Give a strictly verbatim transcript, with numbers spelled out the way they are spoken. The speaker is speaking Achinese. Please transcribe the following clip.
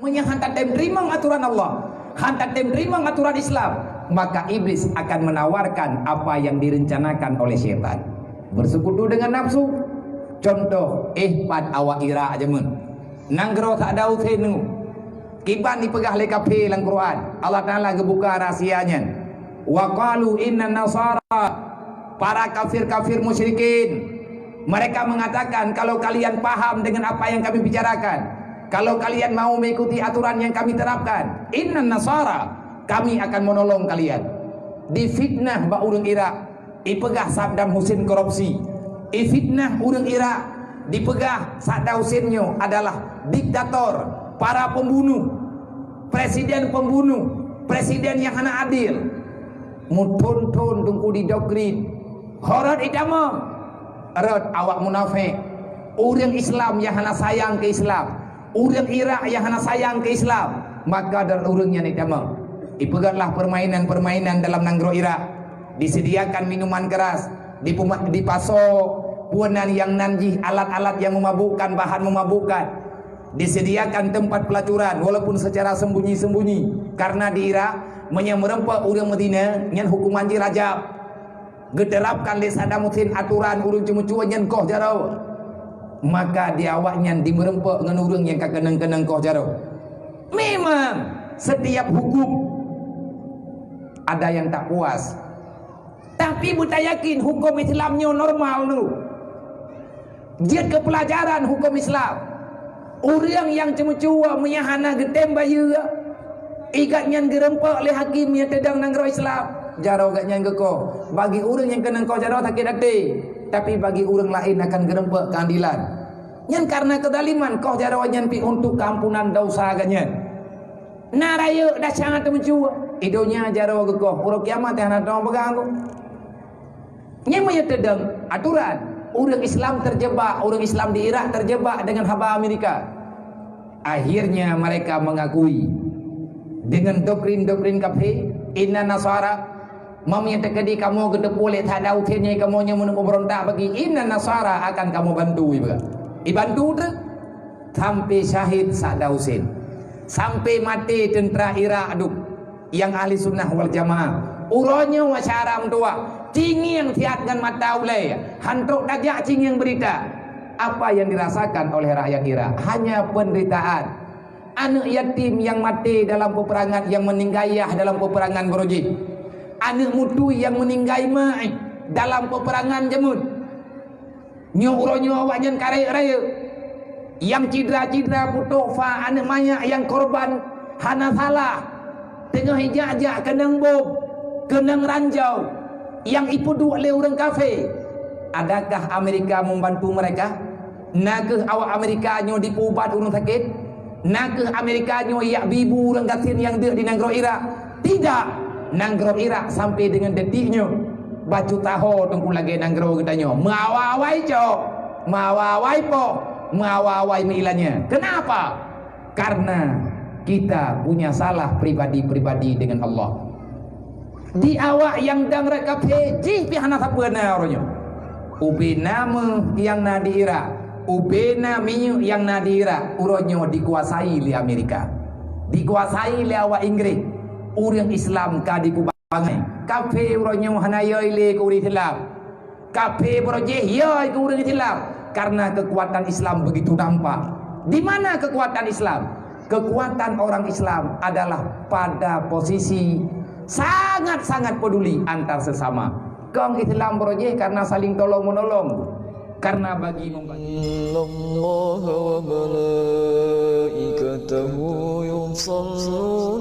Meunyoe han tatem teurimong aturan Allah, han tatem teurimong aturan Islam, maka iblis akan menawarkan apa yang direncanakan oleh syaitan. Bersekutu dengan nafsu. Contoh, eh, pat awak Irak jameun. Nanggroe Saddam Hussein nyoe. Kiban dipeugah lé kafé lam Quran. Allah Taala geubuka rahsia nyan. Wa qalu inna nasara, para kafir-kafir musyrikin, mereka mengatakan, "Kalau kalian paham dengan apa yang kami bicarakan, kalau kalian mau mengikuti aturan yang kami terapkan, inna nasara, kami akan menolong kalian." Difitnah bak ureuëng Irak, ipeugah Saddam Hussein korupsi. Ifitnah ureuëng Irak, dipeugah Saddam Hussein nyoe adalah diktator, para pembunuh, presiden pembunuh, presiden yang hana adil. Muthon-thon teungku di doktrin. Ho rot itamong. Rot awak munafék. Ureuëng Islam yang hana sayang keu Islam. Ureuëng Irak yang hana sayang keu Islam. Maka dari ureuëng nyan itamong. Ipeugotlah permainan-permainan dalam nanggroe Irak. Disediakan minuman keras. Dipuma-, dipasoe peue nan nyang nan jih alat-alat yang memabukkan, bahan memabukkan. Disediakan tempat pelacuran walaupun secara sembunyi-sembunyi. Karena di Irak, meunyoe meureumpok ureuëng Madinah, nyan hukuman jih rajam. Geuterapkan lé Saddam Hussein aturan ureuëng ceumeucue nyan koh jaroe. Maka di awaknyan dimeureumpok ngon ureuëng nyang ka keunong-keunong koh jaroe. Memang setiap hukum ada yang tak puas. Tapi beutayakin hukum Islam nyoe normal tu. Jeuet keu peulajaran hukum Islam. Ureuëng nyang ceumeucue meunyoe hana geutem bayeue, igat nyan geureumpok lé hakim nyang teudong nanggroe Islam, jaroe gobnyan geukoh. Bagi ureuëng nyang keunong koh jaroe sakét até, tapi bagi ureuëng laén akan geureumpok keuadilan. Nyan karena keuzaliman koh jaroe nyan pih untuk keampunan dosa gobnyan. Na rayeuk dasha teumeucue, i donya jaroe geukoh, uroe kiamat hana teupeugah geuh. Nyan meunyoe teudong aturan, ureuëng Islam terjebak, ureuëng Islam di Irak terjebak dengan haba Amerika. Akhirnya mereka mengakui dengan doktrin-doktrin kafé, inna nasara, meunyoe teukeudi kamoe geuteupeue lé Saddam Hussein nyan kamoe nyoe meuneueng pemberontak bagi, inna nasara akan kamoe bantu iba. Ibantu treuk sampai syahid Saddam Hussein. Sampai maté tentara Irak dum. Nyang ahli sunnah wal jamaah. Uroe nyoe syara meutuwah, cingieng siat ngon mata ulée, han trok tajak cingieng beurita. Apa yang dirasakan oleh rakyat Irak? Hanya penderitaan. Aneuk yatim nyang maté dalam peperangan, nyang meuninggai yah dalam peperangan baroe jih. Aneuk mutui nyang meuninggai ma dalam peperangan jameun. Nyoe uroe nyoe awaknyan ka rayeuk-rayeuk. Nyang cidra-cidra putôh fa aneuk manyak nyang korban hana salah. Teungoh ijak-jak keunong bom, keunong ranjau nyang ipeuduek lé ureuëng kafé. Adakah Amerika membantu mereka? Na kheueh awak Amerika nyoe dipeuubat ureuëng sakét? Na kheueh Amerika nyoe yak bibu ureuëng gasien nyang deuek di nanggroe Irak? Tidak! Nanggroe Irak sampai deungon detik nyoe bacut taho teungku lagée nanggroe geutanyoe. Meuawai-awai cok, meuawai-awai poh, meuawai-awai meuilanya. Kenapa? Karena kita punya salah pribadi-pribadi dengan Allah. Di awak nyang dang rot kafé jih pih hana sapeue na uroe nyoe. Ubé na méuh nyang na di Irak, ubé na minyeuk nyang na di Irak, uroe nyoe dikuasai lé Amerika. Dikuasai lé awak Inggréh. Ureuëng Islam ka dipeubangai. Kafé uroe nyoe hana yoi lé keu ureuëng Islam. Kafé baroe jih yoi keu ureuëng Islam karena kekuatan Islam begitu nampak. Di mana kekuatan Islam? Kekuatan orang Islam adalah pada posisi sangat-sangat peduli antar sesama. Kong Islam baroe jih karena saling tolong-menolong. Karena bagi membagi. إن الله وملائكته يصلون